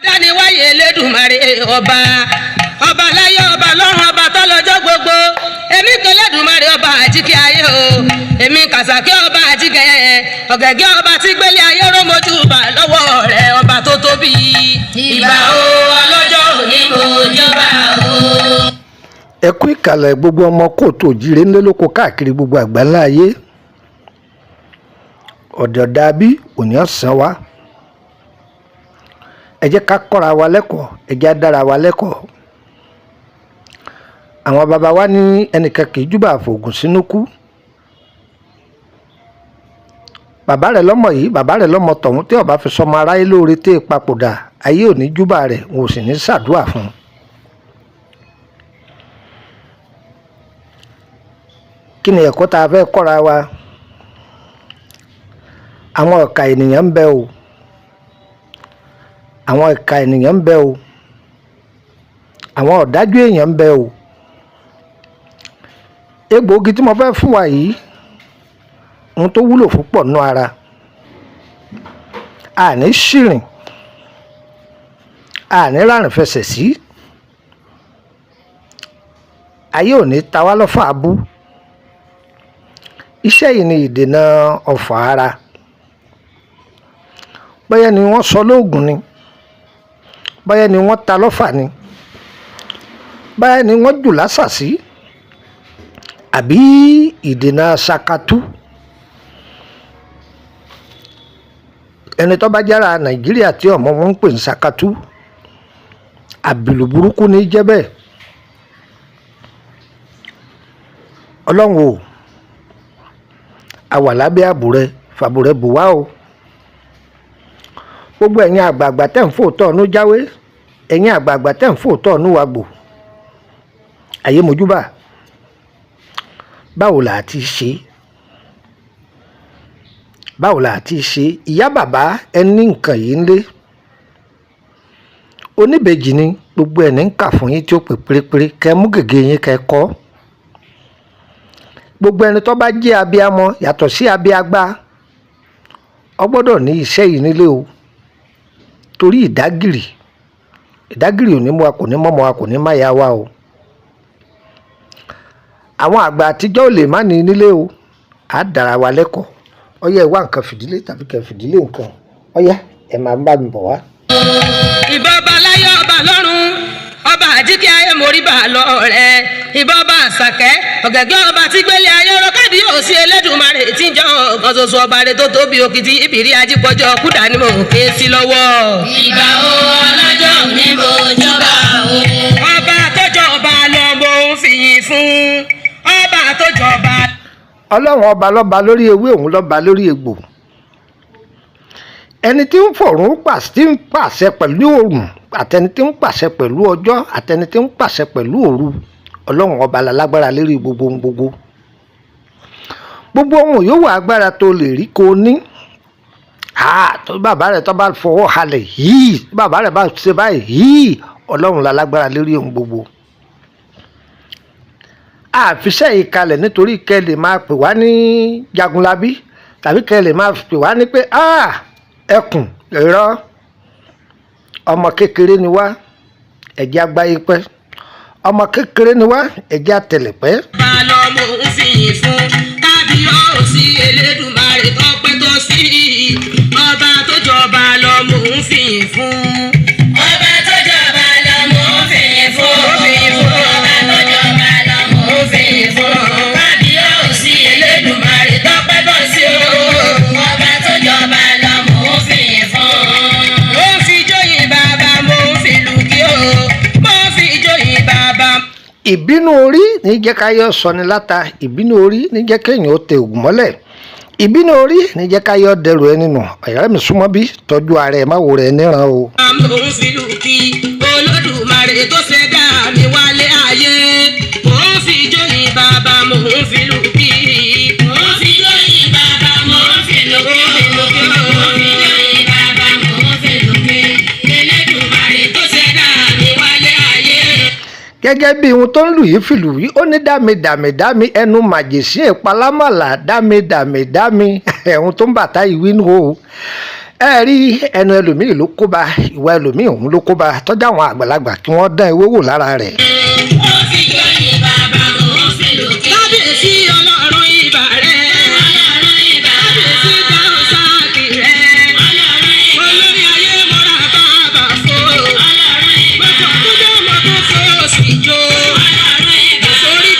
Dániwáyé Elédùmarè ọba, ọba láyé, ọba lọ́run, ọba tọ́lọ́jọ́ gbogbo. Èmi kò Elédùmarè ọba àjíkẹ́ ayé o. Èmi Kàsàkí ọba àjíkẹ́, ọ̀gẹ̀gẹ̀ ọba tí gbélé ayé rómojú bà lọ́wọ́ rẹ̀, ọba tó tóbi. Ìbà o, ọlọ́jọ́ òní mo jọba o. Ẹ kú ìkàlẹ̀ gbogbo ọmọ kóòtù òjíire ńlẹ́ lóko káàkiri gbogbo àgbáńlá ayé. Ọ̀dọ̀dà bí òní ọ̀sán wa. Ẹ jẹ́ ká kọ́ra wa lẹ́kọ̀ọ́, ẹ jẹ́ á dára wa lẹ́kọ̀ọ́. Àwọn baba wa ní ẹnìkan kì í júbà fògùn sínú kú. Bàbá rẹ̀ lọ́mọ yìí, bàbá rẹ̀ lọ́mọ tọ̀hún, tí ó bá fi sọmọ aráyé lóore tẹ́ papòdà, ayé ò ní júbà rẹ̀, wọn ò sì ní ṣàdúà fún un. Kí ni ẹ̀kọ́ tá a fẹ́ kọ́ra wa? Àwọn ọ̀kà ènìyàn ń bẹ o. Àwọn ìka ènìyàn ń bẹ o. Àwọn ọ̀dájú èèyàn ń bẹ o. Egbòogi tí mo fẹ́ fún wa yìí, ohun tó wúlò púpọ̀ nínú ara. A ní ṣìrìn, a ní rárìn fẹsẹ̀ sí. Ayé ò ní ta wá lọ́fà abú. Iṣẹ́ yìí ni ìdènà ọ̀fà ara. Bóyá ni wọ́n sọ lóògùn ni, bóyá ni wọ́n ta lọ́fà ni, bóyá ni wọ́n jù lásàsí, àbí ìdènà sakatu. Ẹni tó bá jára Nàìjíríà tí ọmọ wọn ń pè ní sakatu, àbìlù burúkú ní jẹ́ bẹ́ẹ̀. Ọlọ́run o, a wà lábẹ́ ààbò rẹ, fàbò rẹ bò wá o. Gbogbo ẹ̀yin àgbààgbà tẹ́ ń fòótọ́ ọ̀nù jáwé, ẹ̀yin àgbààgbà tẹ́ ń fòótọ́ ọ̀nù wagbò, ayé mojúbà, báwo là á ti ṣe? Báwo là á ti ṣe? Ìyá bàbá ẹ ní nǹkan yìí ń lé. Oníbejì ni gbogbo ẹ̀ ní ń kà fún yín tí ó pè pérépéré, kẹ́ mú gègé yín kẹ́ kọ́. Gbogbo ẹni tó bá jẹ́ abiyamọ yàtọ̀ sí abiagbá, ọ gbọ́dọ̀ ní iṣẹ́ yìí nílé o. Torí ìdágìrì, ìdágìrì ò ní mú wa, kò ní mọ́mọ́ wa, kò ní má ya wa o. Àwọn àgbà àtijọ́ ò lè má ní nílé o. A dára wa lẹ́kọ̀ọ́. Ọyá ẹ wá nǹkan fìdílé tàbí kẹ́ fìdílé nǹkan. Ọyá ẹ máa bá mi bọ̀ wá. Ìbà ọba láyé, ọba lọ́run, ọba àjíkẹ́ ayé mórí bà lọ rẹ̀. Ìbà ọba àṣàkẹ́, ọ̀gẹ̀gẹ̀ ọba tí gbélé ayé rọ, kábíyèsí Elédùmarè tí ń jẹ́ ọ̀kan ṣoṣo, ọba rẹ̀ tó tóbi òkìtì ìbírí ajípọ̀jọ́ kúdà ni mò ń ké sí lọ́wọ́. Ìbà o, ọlọ́jọ́ mi mo jọba o. Ọba tó jọba lọ mo ń fìyìn fún, ọba tó jọba. Ọlọ́run ọba lọ́ba lórí ewé, òun lọ́ba lórí egbò. Ẹni tí ń fọ̀run tí ń pàṣẹ pẹ̀lú òrùn, àtẹni tí ń pàṣẹ pẹ̀lú ọjọ́, àtẹni tí ń pàṣẹ pẹ̀lú òru, Ọlọ́run ọba lálágbára lérí gbogbo ohun gbogbo. Gbogbo ohun yòówù agbára tó lè rí kó ní. Tó bàbá rẹ̀ tó bá fọwọ́ halẹ̀ yìí, tó bàbá rẹ̀ bá ṣe báyìí yìí, Ọlọ́run lálágbára lérí ohun gbogbo. Àfiṣẹ́ yìí kalẹ̀ nítorí kẹ́ lè máa pè wá ní Jagunlabi, tàbí kẹ́ lè máa pè wá ní pé ẹkùn irọ́, ọmọ kékeré ni wá, ẹ̀jẹ̀ agbáyé pẹ́. Ọmọ kékeré ni wá, ẹ̀jẹ̀ àtẹlẹ̀pẹ́. Ọba lọ mo ń fìyìn fún, kábíyèsí Elédùmarè tó pẹ́ tó sí. Ọba tó jọba lọ mo ń fìyìn fún. Ọba tó jọba lọ mo ń fìyìn fún. Ọba tó jọba lọ mo ń fìyìn fún. Kábíyèsí Elédùmarè tó pẹ́ tó sí o. Ọba tó jọba lọ mo ń fìyìn fún. Mo ń fi jóyìn bàbá, mo ń fi lù kí o. Mo ń fi jóyìn bàbá. Ìbínú orí ní jẹ́ ká yọ sọni láta, ìbínú orí ní jẹ́ kéèyàn ó tẹ ògùn mọ́lẹ̀, ìbínú orí ní jẹ́ ká yọ dẹrù ẹni nù. Ọ̀yá mi súnmọ́ bí, tọ́jú ara ẹ̀, má wo rẹ̀ níran o. Mo ń fi lù kí Olódùmarè tó ṣẹ̀dá mi wálé ayé. Mo ń fi jóyìn bàbá, mo ń fi lù kí. Mo ń fi jóyìn bàbá, mo ń fi lù kí. Mo ń fi jóyìn bàbá, mo ń fi lù kí. Elédùmarè tó ṣẹ̀dá mi wálé ayé. Gẹ́gẹ́ bí ohun tó ń lù yìí fìlù yìí, ó ní dámi dàmí dámi ẹnu màjèsí ìpalámàlà dámi dàmí dámi ẹ̀hún tó ń bàtà ìwé nù o. Ẹ rí ẹnu ẹlòmíì ló kó bá, ìwà ẹlòmíì òun ló kó bá, tọ́jú àwọn àgbàlagbà kí wọ́n dán ewé wò lára rẹ̀. Ó fi joyè bàbá, ó fi lòkè. Kábíyèsí Ọlọ́run, ìbà rẹ̀. Ọlọ́run ìbà. Kábíyèsí dáhùn sáàkì rẹ̀. Ọlọ́run ìbà. Olórí ayé, mọ́ra bàbà fò. Ọlọ́run ìbà. Mọ́tò tó mọ́tò fò sí jó. Ọlọ́run ìbà. Sórí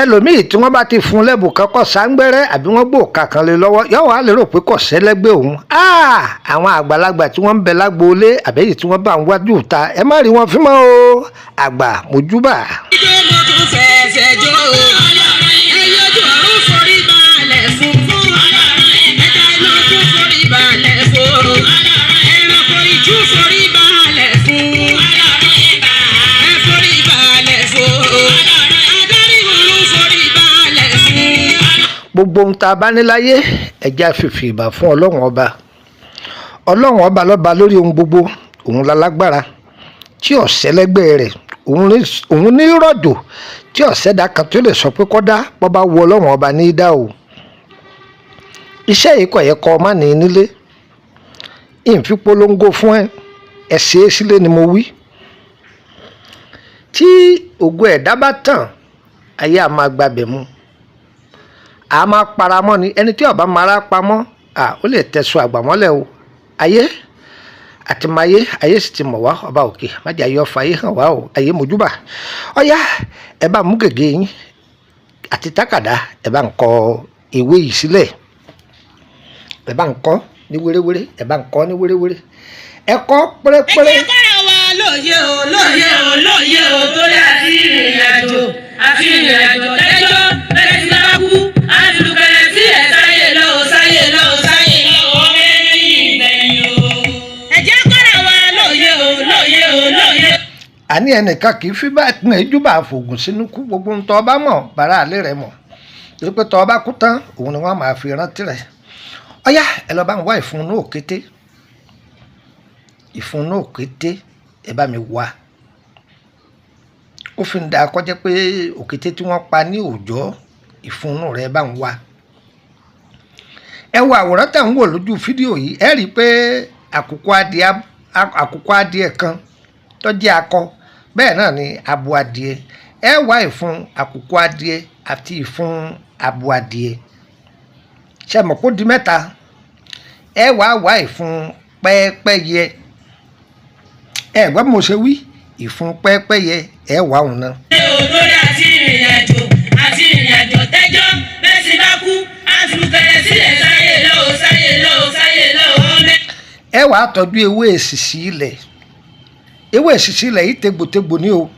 Ẹlòmíì tí wọ́n bá ti fún un lẹ́bùn kan kọ́ sáńgbẹ́rẹ́ àbí wọ́n gbó kankan lé lọ́wọ́, yóò wá lérò pé kò sẹ́lẹ́gbẹ́ òun. Àwọn àgbàlagbà tí wọ́n ń bẹ lágboolé àbẹ́yì tí wọ́n bá ń wájú ta, ẹ má rí wọn fímọ́ o. Àgbà, mojúbà. Ijó, mo tún fẹsẹ̀ jó. Ọlọ́run ìbà. Ẹyẹ ojú ọ̀run forí balẹ̀ fún. Ọlọ́run ìbà. Ẹja inú kún forí balẹ̀ fún. Ẹranko ìjú forí balẹ̀ fún. Ọlọ́run ìbà. Ẹ forí balẹ̀ fún. Adarí òru forí balẹ̀ fún. Gbogbo ohun tá a bá ní láyé, ẹjẹ́ àfìfì ìbà fún Ọlọ́run Ọba. Ọlọ́run Ọba lọ́ba lórí ohun gbogbo, òun lálágbára tí ọ̀sẹ́lẹ́gbẹ́ rẹ̀, òun ní rọ̀jò tí ọ̀sẹ́dá kan tó lè sọ pé kọ́dá bọ́ bá wu Ọlọ́run Ọba ní í dá o. Iṣẹ́ yìí kò yẹ kọ́ ọ má ní nílé ìfipolongo fún ẹ, ẹ ṣe é sílé ni mo wí. Tí ògo ẹ̀dá bá tàn, ayé a máa gbabẹ̀ mu, a máa paramọ́ ni. Ẹni tí ó bá mara pamọ́ à, ó lè tẹ̀sùn àgbàmọ́lẹ̀ o. Ayé àti mayé, ayé sì ti mọ̀ wá. Ọba òkè májà yọ fàyè hàn wá o. Ayé, mojúbà. Ọ̀yá, ẹ bá mú gègé yín àti tákàdá, ẹ bá ń kọ ìwé yìí sílẹ̀. Ẹ bá ń kọ ní wéréwéré, ẹ bá ń kọ ní wéréwéré, ẹ kọ pérépéré. Ẹ jẹ́ kọ́ra wa lóye o, lóye o, Lóye o, lóye o, torí àti ìrìn àjò, àti ìrìn àjò lẹ́jọ́ bẹ́ẹ̀ tí bá kú àtúkẹ̀rẹ̀ sí ẹ̀ sáyé lọ sáyé lọ sáyé lọ ọmọ ẹ̀yìn ìgbẹ̀yìn o. Ẹ jẹ́ kọ́ra wa lóye o, lóye o, lóye. Àní ẹnìkan kì í fi bá ẹkùn ẹjúbà fògùn sínú kú. Gbogbo ń tọ́ ọba mọ̀ bàrà àlẹ́ rẹ̀ mọ̀, torí pé tọ́ ọba kú tán, òun ni wọ́n máa fi rántí rẹ̀. Ọ̀yá, ẹ lọ bá ń wá ìfun inú òkété, ìfun inú òkété, ẹ bá mi wá. Ó fi ń da kọjá pé òkété tí wọ́n pa ní òòjọ́, ìfun inú rẹ̀, bá ń wá. Ẹ wo àwòrán tẹ̀ ń wò lójú fídíò yìí, ẹ rí i pé àkùkọ adìẹ kan tó jẹ́ akọ, bẹ́ẹ̀ náà ni abo adìẹ. Ẹ wá ìfun àkùkọ adìẹ àti ìfun abo adìẹ. Ṣe mọ̀ kó di mẹ́ta? Ẹ wá wá ìfun pẹ́ẹ́pẹ́yẹ. Ẹ gbọ́ bí mo ṣe wí, ìfun pẹ́ẹ́pẹ́yẹ, ẹ wá òun náà. O torí àti ìrìn àjò, àti ìrìn àjò tẹ́jọ́ bẹ́ẹ̀ tí bá kú àtúkẹ̀rẹ̀ sí ẹ̀ sáyé lọ sáyé lọ sáyé lọ ọmọ. Ẹ wàá tọ́jú ewé èsìsì ilẹ̀. Ewé èsìsì ilẹ̀ yìí, tegbòtegbò ní o.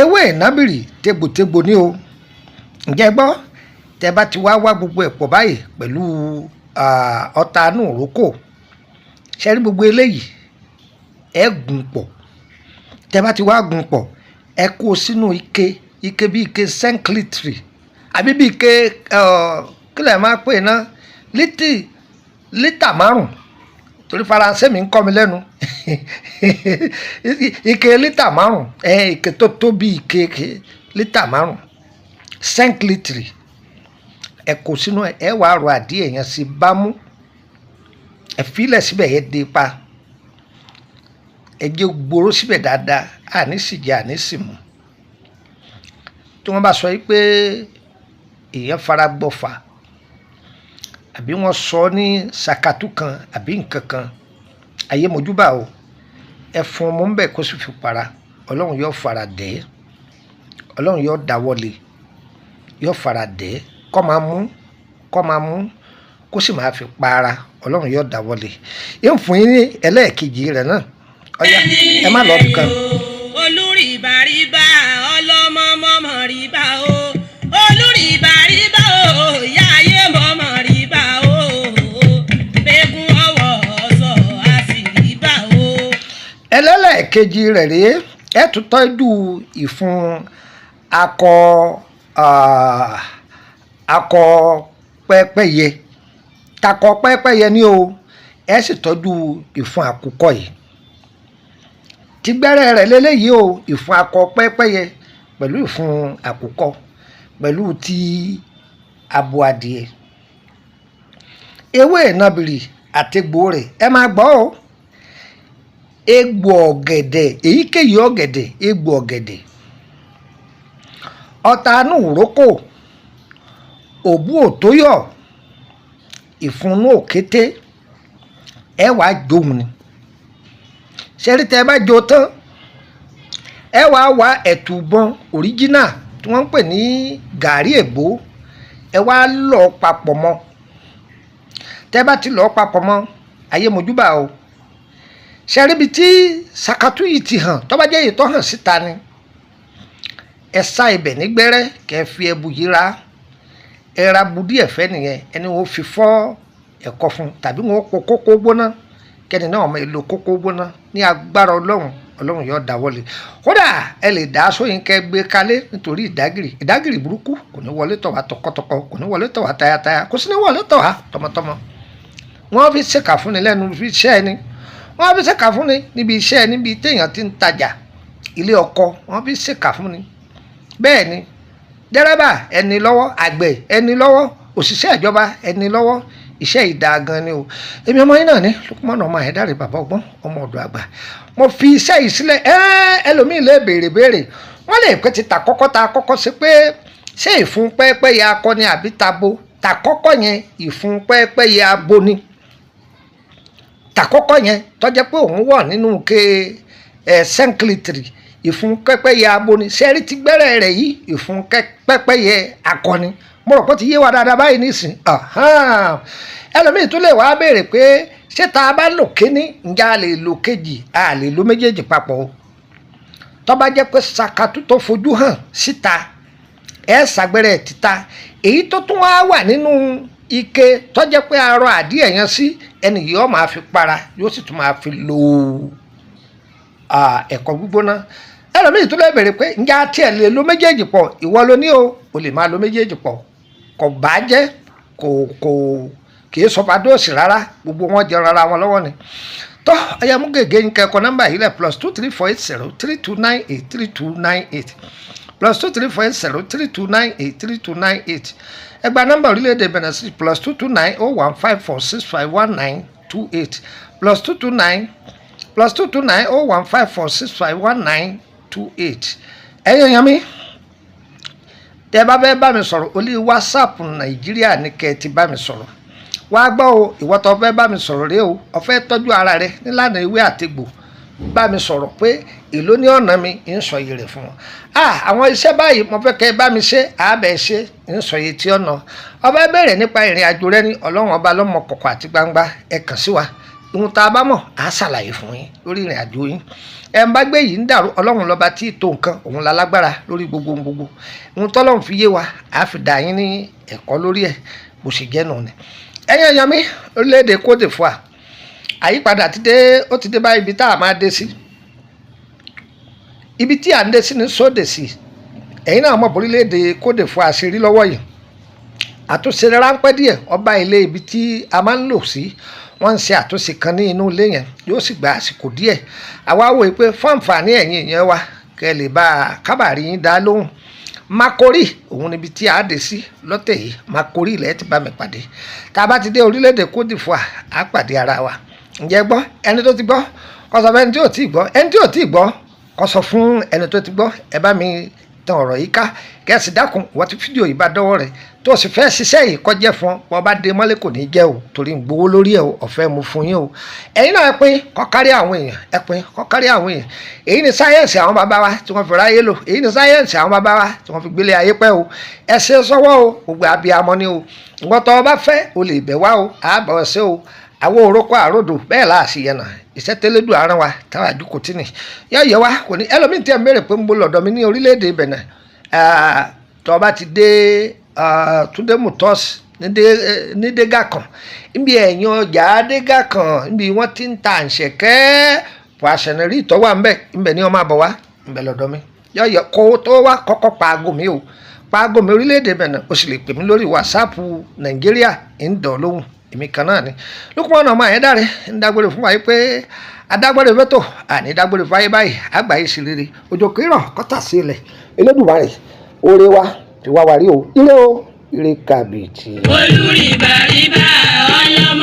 Ewé ìnábìrì, tegbòtegbò ní o. Ǹjẹ́ gbọ́, tẹ bá ti wá wá gbogbo ẹ̀ pọ̀ báyìí pẹ̀lú ọta inú ìrókò, ṣe rí gbogbo eléyìí, ẹ gùn pọ̀. Tẹ bá ti wá gùn pọ̀, ẹ kó o sínú ike, ike bíi ike 5 litre àbí bíi ike kí lè máa pè ná, lítà 5, torí Faransé mi ń kọ́ mi lẹ́nu. Ike lítà 5, ẹ ike tó tóbi, ike lítà 5, 5 litre, ẹ kó sínú ẹ. Ẹ wàá rọ àdíẹ̀ yẹn sí bámú, ẹ filẹ̀ síbẹ̀, yẹ dé pa, ẹ jẹ́ gbòòrò síbẹ̀ dáadáa. Àní sì jẹ, àní sì mú. Tí wọ́n bá sọ yìí pé èèyàn fara gbọ́fà, àbí wọ́n sọ ní sàkàtú kan àbí nǹkan kan, ayé, mojúbà o. Ẹ fún ọmọ ń bẹ̀ kó sì fi para. Ọlọ́run yóò fara dẹ̀, Ọlọ́run yóò dáwọ́lé, yóò fara dẹ̀. Kó máa mú, kó máa mú, kó sì máa fi para. Ọlọ́run yóò dáwọ́lé. Yóò fún yín ní ẹlẹ́ẹ̀kejì rẹ̀ náà. Ọ̀yá, ẹ má lọ bìkan. Olùrìbàrìbà ọlọ́mọ mọ́mọ́ rìbá o, olùrìbàrìbà o, ìyá ayé mọ́mọ́ rìbá o, gbẹ̀gùn ọwọ́ sọ àṣìrìbá o. Ẹlẹ́lẹ́ẹ̀kejì rẹ̀ rèé. Ẹ tún tọ́jú ìfun akọ akọ pẹ́pẹ́yẹ, takọ pẹ́pẹ́yẹ ní o. Ẹ sì tọ́jú ìfun àkùkọ yìí, tìgbẹ́rẹ́ rẹ̀ lélẹ́yìí o. Ìfun akọ pẹ́pẹ́yẹ pẹ̀lú ìfun àkùkọ pẹ̀lú ti abo adìẹ, ewé ìnàbìrì. Àtegbò rẹ̀, ẹ máa gbọ́ o, egbò ọ̀gẹ̀dẹ̀, èyíkéyìí ọ̀gẹ̀dẹ̀, egbò ọ̀gẹ̀dẹ̀, ọ̀tá inú ìrókò, òbú òtóyọ̀, ìfúnnú òkété, ẹ wàá jóun ni. Ṣẹ́rí, tẹ́ ẹ bá jó tán, ẹ wàá wá ẹ̀tùbọ̀n original tí wọ́n ń pè ní gàrí èbó, ẹ wá lọ̀ papọ̀ mọ́. Tẹ́ bá ti lọ̀ papọ̀ mọ́, ayé mojúbà o. Ṣẹ́rí, ibi tí sakatu yìí ti hàn, tó bá jẹ́ èyí tó hàn síta ni, ẹ sá ibẹ̀ nígbẹ́rẹ́, kẹ́ ẹ fi ẹbu yìí ra, ẹ ra bu díẹ̀ fẹ́ nìyẹn. Ẹni wọ́n fi fọ́ ẹ̀kọ́ fún, tàbí wọ́n po kókó gbóná, kẹ́ni náà máa lo kókó gbóná. Ní agbára Ọlọ́run, Ọlọ́run yóò dáwọ́lé. Kódà ẹ lè dá sóyin kẹ́ gbé kalẹ̀ nítorí ìdágìrì. Ìdágìrì burúkú kò ní wọlé tọ̀ wá tọkọtọkọ, kò ní wọlé tọ̀ wá tayataya, kò sí ní wọlé tọ̀ wá tọmọtọmọ. Wọ́n fi ṣèkà fúnni lẹ́nu fi iṣẹ́ ẹni, wọ́n fi ṣèkà fúnni níbi iṣẹ́, níbi téèyàn ti ń tajà, ilé ọkọ, wọ́n fi ṣèkà fúnni. Bẹ́ẹ̀ ni dẹ́rẹ́bà ẹni lọ́wọ́, àgbẹ̀ ẹni lọ́wọ́, òṣìṣẹ́ ìjọba ẹni lọ́wọ́. Iṣẹ́ ìdá gan ni o. Èmi ọmọ yín náà ní Lukumanu ọmọ Ẹ̀dáre, bàbá ọgbọ́n, ọmọ ọ̀dọ̀ àgbà. Mo fi iṣẹ́ yìí sílẹ̀. Ẹ́ ẹlòmíì lè béèrè béèrè, wọ́n lè pẹ́ ti tàkọ́kọ́ ta kọ́kọ́ sí pé ṣé ìfun pẹ́ẹ́pẹ́yẹ akọ ni àbí tabo? Tàkọ́kọ́ yẹn, ìfun pẹ́ẹ́pẹ́yẹ abo ni tàkọ́kọ́ yẹn, tó jẹ́ pé òun wà nínú ke ẹ̀ sẹ́ńkìlìtìrì. Ìfun pẹ́pẹ́yẹ abo ni. Sẹ́rí ti gbẹ́rẹ́ rẹ̀ yìí, ìfun pẹ́pẹ́yẹ akọ ni. Mo rò pé ó ti yé wa dáadáa báyìí nísìn. Ẹlòmíì tún lè wá béèrè pé ṣé tá a bá lò kíní, ǹjẹ́ a lè lò kejì? A lè lo méjèèjì papọ̀ o. Tó bá jẹ́ pé sakatu tó fojú hàn síta, ẹ ṣàgbẹ́rẹ́ títa, èyí tó tún wá wà nínú ike tó jẹ́ pé arọ àdíẹ̀ yẹn sí, ẹnì yìí ó máa fi para, yóò sì tún máa fi lo ẹ̀kọ́ gbígbóná. Ẹlòmíì tún lè béèrè pé ǹjẹ́ a tiẹ̀ lè lo méjèèjì pọ̀? Ìwọ ló ní o, o lè máa lo méjèèjì pọ̀, kò bá jẹ́ kò kì í sọ padóòsì rárá, gbogbo wọn jẹ rárá wọn lọ́wọ́ ni. Tọ́ ọyá, mú gègé ń kẹ́kọ̀ọ́ nọ́mbà yìí lẹ̀: +234 80 3298 3298, +234 80 3298 3298. Ẹ gba nọ́mbà orílẹ̀-èdè Benin sí: +229 01 5465 1928, +229 +229 01 5465 1928. Ẹ̀yin èèyàn mi, tẹ́ bá fẹ́ bá mi sọ̀rọ̀, orí WhatsApp Nàìjíríà ní kẹ́ ẹ ti bá mi sọ̀rọ̀. Wàá gbọ́ o, ìwọ tó fẹ́ bá mi sọ̀rọ̀ rẹ o, ó fẹ́ tọ́jú ara rẹ nílànà ewé àtegbò, bá mi sọ̀rọ̀ pé èló ní ọ̀nà mi, ń sọ iye rẹ̀ fún wọn. Àwọn iṣẹ́ báyìí mo fẹ́ kẹ́ ẹ bá mi ṣe, àbẹ̀ ṣe, ń sọ iye tí ọ̀nà. Ọba bẹ̀rẹ̀ nípa ìrìn àjò rẹ ní, Ọlọ́run ọba lọ́mọ kọ̀kọ̀ àti gbangba, ẹ kàn sí wa. Ohun tá a bá mọ̀, á ṣàlàyé fún yín lórí ìrìn àjò yín. Ẹ ń bá gbé yìí ń dàrú, Ọlọ́run lọ́ba tí ì tó nǹkan, òun la lágbára lórí gbogbo gbogbo. Ohun tọ́lọ́run fi yé wa, á fi dà yín ní ẹ̀kọ́ lórí ẹ̀, bó ṣe jẹ́ nù ni. Ẹ̀yin èèyàn mi, orílẹ̀-èdè Côte d'Ivoire, àyípadà ti dé, ó ti dé bá ibi tá a máa dé sí. Ibi tí à ń dé sí ní sóde sí. Ẹ̀yin náà mọ̀ bórílẹ̀-èdè Côte d'Ivoire ṣe rí lọ́wọ́ yìí. Àtúnṣe ráńpẹ́ díẹ̀ ọba ilé ibi tí a máa ń lò sí, wọ́n ń ṣe àtúnṣe kan ní inú ilé yẹn, yóò sì gba àsìkò díẹ̀. Àwa wò pé fún àǹfààní ẹ̀yin ìyẹn wa, kẹ́ lè bá a kábàárì yín dá lóhùn. Makori òun níbi tí a dé sí lọ́tẹ̀ yìí. Makori ilẹ̀ ti bá mi pàdé. Tá a bá ti dé orílẹ̀-èdè Côte d'Ivoire, á pàdé ara wa. Ǹjẹ́ gbọ́? Ẹni tó ti gbọ́ kó sọ fún ẹni tí ò tí ì gbọ́, ẹni tí ò tí ì gbọ́ kó sọ fún ẹni tó ti gbọ́. Ẹ bá mi tan ọ̀rọ̀ yìí ká, kẹ́sì dákun. Wọ́n ti fídíò yìí bá dọ́wọ́ rẹ̀, tó o sì fẹ́ ṣiṣẹ́ yìí kọjá fún ọ, wọ́n bá dé mọ́lẹ̀, kò ní jẹ́ o, torí ń gbowó lórí ẹ̀ o, ọ̀fẹ́ mo fún yín o. Ẹ̀yin náà, ẹ pín kó kárí àwọn èèyàn, ẹ pín kó kárí àwọn èèyàn. Èyí ni sáyẹ́ǹsì àwọn bàbá wa tí wọ́n fi ráyé lò, èyí ni sáyẹ́ǹsì àwọn bàbá wa tí wọ́n fi gbélé ayé pẹ́ o. Ẹ ṣe sọ́wọ́ o, gbogbo abiyamọ ni o. Nǹkan tó o bá fẹ́, o lè bẹ̀ wá o, àbọ̀ ṣe o. Àwọn òrókò àròdò bẹ́ẹ̀ láàṣì yẹn náà, iṣẹ́ tẹ́lẹ́dùn àrùn wa táwa àdúkò tí nì yọ yẹ wa kò ní. Ẹlòmíì tí ẹ ń béèrè pé ń bo lọ́dọ̀ mi ní orílẹ̀-èdè Benin, tó o bá ti dé Túndé Motors ní Dégà kan, níbi ẹ̀yìn ọjà Dégà kan, níbi wọ́n ti ń ta àǹṣẹ̀kẹ́ pàṣẹnẹrí ìtọ́wà ńbẹ̀, ńbẹ̀ ni wọ́n máa bọ̀ wá, ńbẹ̀ lọ́dọ̀ mi. Yọ yẹ kó tó wá, kọ́kọ́ pa aago mi o, pa aago mi orílẹ̀-èdè Benin. O sì lè pè mí lórí WhatsApp Nàìjíríà, ń dọ̀ lóhùn. Èmi kan náà ni Lukman ọmọ Àyẹ́dàrẹ́ ń dágbére fún wa yìí pé adágbére fẹ́tò àní dágbére fún ayé báyìí. Àgbáyé sí rere, òjò kírọ̀ kọ́tà sí ilẹ̀. Elédùmarè, oore wa ti wá wa rí o. Ire o, ire kàbìtì. Olùrìbàrìbà ọlọ́mọ.